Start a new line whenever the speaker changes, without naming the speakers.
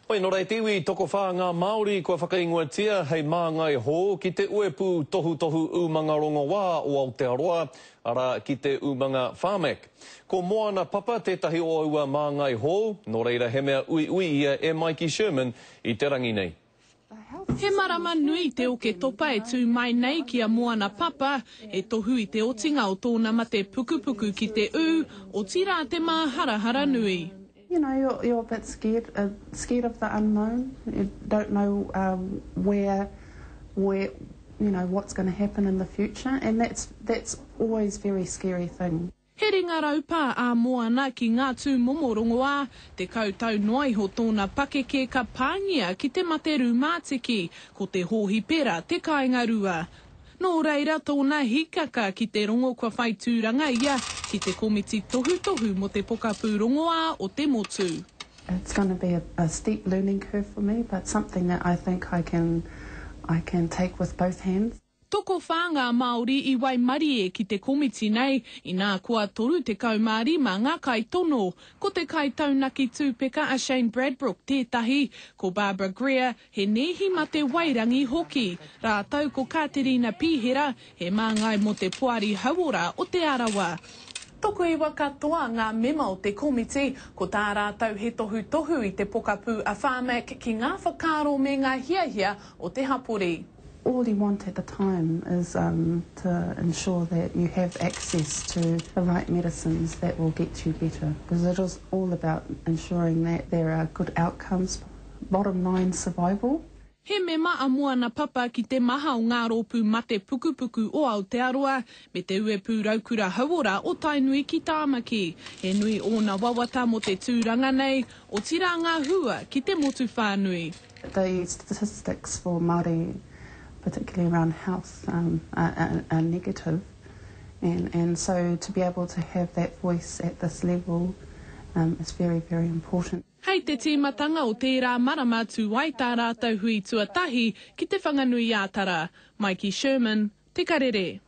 Hoi nō reira te iwi, tokowhā ngā Māori kua whakaingoatia hei māngai hou ki te uepū tohutohu umanga rongoā o Aotearoa, arā, ki te umanga Pharmac. Ko Moana Papa tētahi o aua māngai hou, nō reira he mea uiui ia e Maiki Sherman i te rangi nei.
He marama nui te Oketopa e tū mai nei ki a Moana Papa, e tohu i te otinga o tōna mate pukupuku ki te ū, otirā te māharahara nui.
You know, you're, you're a bit scared, uh, scared of the unknown. You don't know um, where, where, you know, what's going to happen in the future, and that's, that's always very scary thing.
He ringa raupā a Moana ki ngā tūmomo rongoā, 10 tau noa iho tōna pakeke ka pāngia ki te mate rūmātiki, ko te hōhipera te kāinga rua. Nō reira tōna hikaka ki te rongo kua whai tūranga ia ki te komiti tohutohu mō te pokapū rongoā o te motu.
It's gonna be a a steep learning curve for me but something that I think I can I can take with both hands.
Tokowhā ngā Māori i waimarie ki te komiti nei, inā koa 35 ngā kaitono. Ko te kaitaunaki tūpeka a Shane Bradbrook tētahi, ko Barbara Greer, He nēhi mate wairangi hoki. Rātou ko Kāterina Pīhera, he māngai mō te Poari Hauora o Te Arawa. Tokoiwa katoa ngā mema o te komiti, ko tā rātou he tohutohu i te pokapū a Pharmac ki ngā whakaaro me ngā hiahia o te hapori.
All you want at the time is to ensure that you have access to the right medicines that will get you better, because it is all about ensuring that there are good outcomes. Bottom line survival.
He mema a Moana Papa ki te maha o ngā rōpū mate pukupuku o Aotearoa, me te uepū raukura hauora o Tainui ki Tāmaki. He nui ōna wawata mō te tūranga nei, otirā ngā hua ki te motu whānui.
The statistics for Māori, particularly around health, are, are negative and, and so to be able to have that voice at this level um, is very, very important.
Hei te tīmatanga o tērā marama tū ai tā rātou hui tuatahi ki Te Whanganui-ā-Tara. Maiki Sherman, Te Karere.